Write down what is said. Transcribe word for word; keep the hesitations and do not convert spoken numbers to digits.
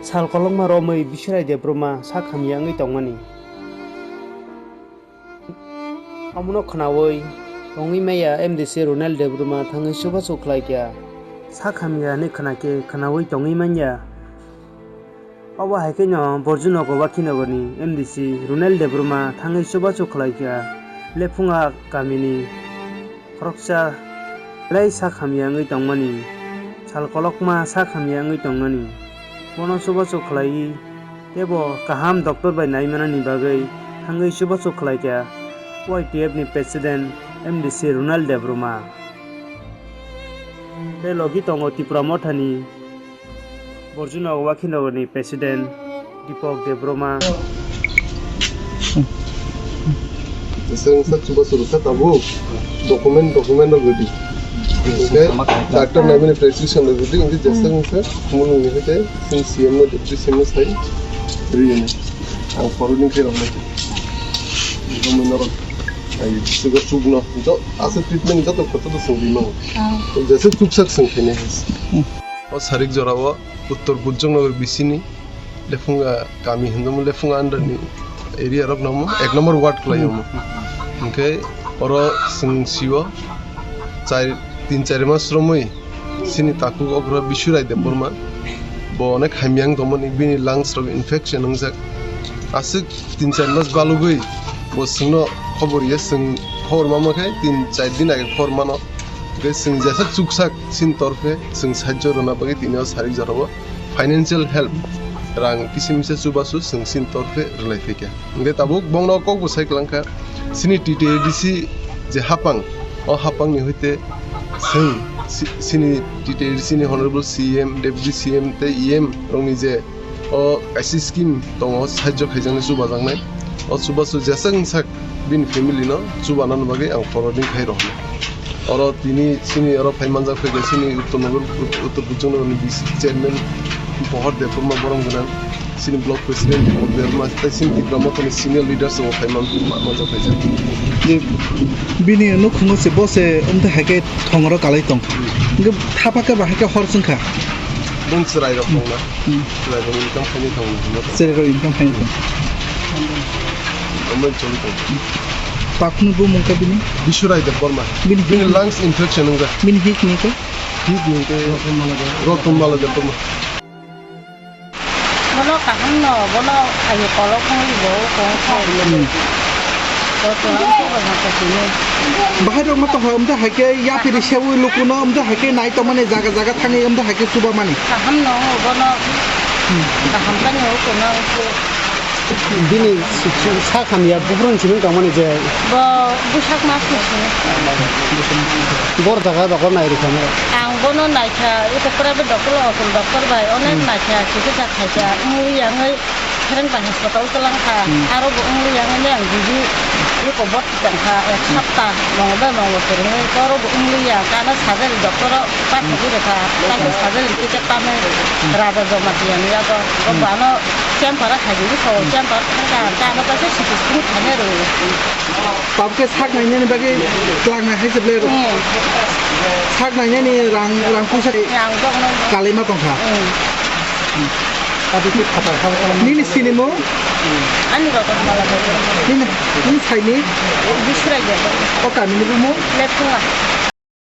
Sal kolokma romwi Biswrai Debbarma sak hamya wngwi tongmani. Omono khwnawi tongwi maya M D C Ronald Debbarma thangwi chubachu khlaikha. Sak hamya hinwi khwnakhe khwnawi tongwi manya. Obo hai kheno Borjunogo Wakhinogorni M D C Ronald Debbarma thangwi chubachu khlaikha. Lephunga kamini khoroksa belai sak hamya wngwi tongmani, sal kolokma sak hamya wngwi tongmani. Bono chubachu khlaiwi teibo kaham doctor bai naimanani bagwi thangwi chubachu khlaikha Y T F ni President M D C Ronald Debbarma. Tei logi tongo Tipra Mothani Borjunogo Wakhinogorni President Deepak Debbarma. Jesa wngsa chubachu rwkha tabuk document, document rok rwdi. Hwnkhe doctor naimani prescription rok rwdi, hwnkhe jesa wngsa khumulwng ni hwnkhe chwng C M no, deputy C M no sai rwdi. Ang forwarding khe roknai. Norok ai sugar chukno jo aswk treatment joto khe joto chwng rwmano. Jesa chuksak chwng khainai. O sarik jorao Uttor Bujongnagar bisini Lephunga kami hinwi Lephunga under ni area rok no ek number ward khlai omo. Hwnkhe oro chwng sio char, tin char mas romwi chini takhuk okra Biswrai Debbarma bo onek hamya wng tongmani, bini lungs rok infection wngjak. Aswk tin char mas balugwi bo chwngno khobor ya, chwng khobor manma khe tin char din age khobor mano. Hwnkhe chwng jesa chuksak chini torphe chwng sahajyo rwna bagwi tini o sarik jorao financial help, rang kisa misa chubachu chwng chini torphe rwlai phaikha. Hwnkhe tabuk bongno kokbo sai kwlangkha, chini T T A D C je hapang, o hapangni hoite chwng si-, chini T T A D C ni Honorable C M, Deputy C M tei E M rokni je o kaisa scheme tongo, sahajyo khaijaknai, chubajaknai. O chubachu jesa wngsak bini family no chubanani bagwi ang forwarding khai rokha. Oro tini chini oro phai manjak phaikha chini Uttor Nagar, Uttor Bujongnagar ni B C chairman Pohor Debbarma, borom gwnang chini block president Deepak Debbarma tei chini Tipra Mothani senior leaders rok phai man-, ma-, manjak phaijak. Je bini nukhungo se bo se wngte hai khe thongro kalai tong. Hwnkhe thapa khe bahai khe hor chwngkha. Bung chwrai rok tongna. Hmm. Chwrai rok income khainai tong na. Chwrai rok income khainai tong. Omo choli tong. Takhukni bumung khe bini? Biswrai Debbarma. Bini Bini hik? Lungs infection wngkha. Bini hik ni khe? Hik ni khe Rotonmala Debbarma. Bono kaham no, bono ani kolok wngwi bo kong kha. Hmm. Bo tong ang khe bo hwnkha sini. Bahai rok no tong kha, umda hai khe yapiri sewi luku no, umda hai khe nai tong mani jaga jaga thangwi, umda hai khe chuba mani. Kaham no, bono Hmm. Kaham kani o tong ang khe. Bini su-, su-, sak hamya buphuru ni simi tongmani je. Bo bwsak mas ni simi. Bor jaga rok nai rwkha mo. Ang bono naikha, eko private doctor, hotel doctor bai onek Hmm. naikha, chikitsa khaikha, wngwi yangwi phereng bai hospital twlang kha. Hmm. Aro bo wngwi yangwi ang buji eko bot tongkha, ek sapta, nongo bai nongo kwrwngwi, oro bo wngwi ya, kano surgery doctor o pathogwi rwkha, kano surgery ticket tamwi raja joma tiyani yago, o bano chamber o khaigwi kho, chamber thangkha, kano kaisa C T scan khainai rw. Tabukhe sak nainani bagwi twlangnai hai se ble rw. Hmm. Sak nainani rang, rang puisa Rang jokno. Kalaima tongkha. Hmm. Nini sinimo? Ani Rotonmala Debbarma. Nini, nini saini? Biswrai Debbarma. O kamini bumo? Lephunga.